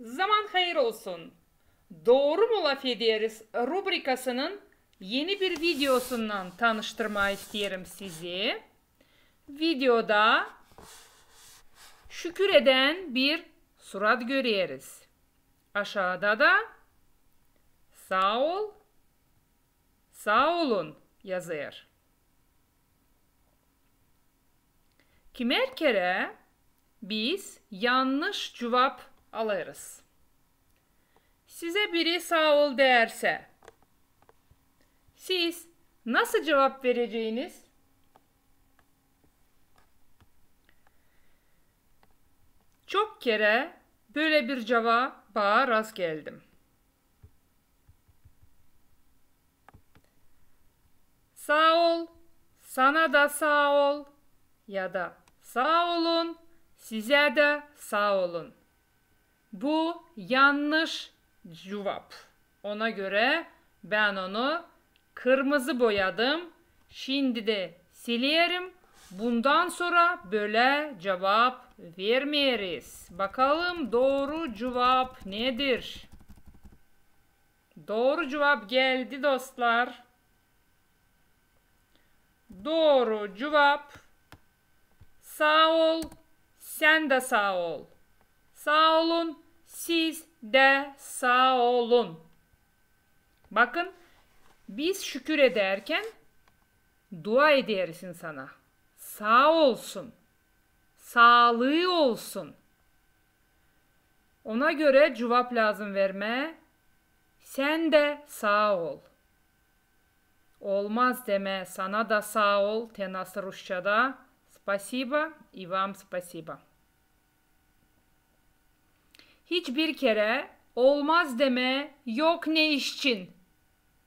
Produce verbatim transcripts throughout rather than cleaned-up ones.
Zaman hayır olsun. Dooru mu lafederiz rubrikasının eni bir videosundan tanıştırmaa isteerim sizi. Videoda şükür edän bir surat göreriz. Aşaada da saa ol, saa olun yazêr. Kimer kerä biz yannış cuvap alêrız. Sizä biri saa ol deersä, siz nasıl cuvap vereceniz? Çok kerä bölä bir cuvaba rastgeldim. Saa ol, sana da saa ol ya da saa olun, sizä dä saa olun. Bu yannış cuvap. Ona görä bän onu kırmızı boyadım. Şindi dä silerim. Bundan sora bölä cuvap vermeeriz. Bakalım, dooru cuvap nedir? Dooru cuvap geldi, dostlar. Dooru cuvap: saa ol, sän dä saa ol. Saa olun, siz dä saa olun. Bakın, biz şükür edärkän dua ederiz insana. Saa olsun. Saalıı olsun. Ona görä cuvap lääzım vermää: sän dä saa ol. Olmaz demää sana da saa ol, te nasıl rusçada spasiba i vam spasiba. Hiçbir kerä olmaz demää yok ne iş için,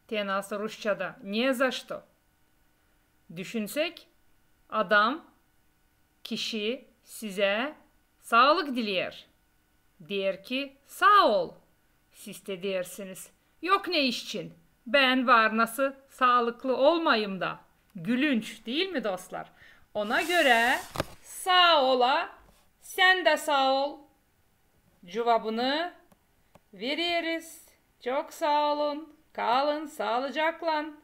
te nasıl rusçada не за что. Düşünsäk, adam, kişi sizä saalık dileer. Deer ki, saa ol. Siz te deersiniz: yok ne iş için, bän var nasıl saalıklı olmayım da. Gülünç, diil mi, dostlar? Ona görä saa ola, sän dä saa ol cuvabını vereriz. Çok saa olun, kalın saalıcaklan.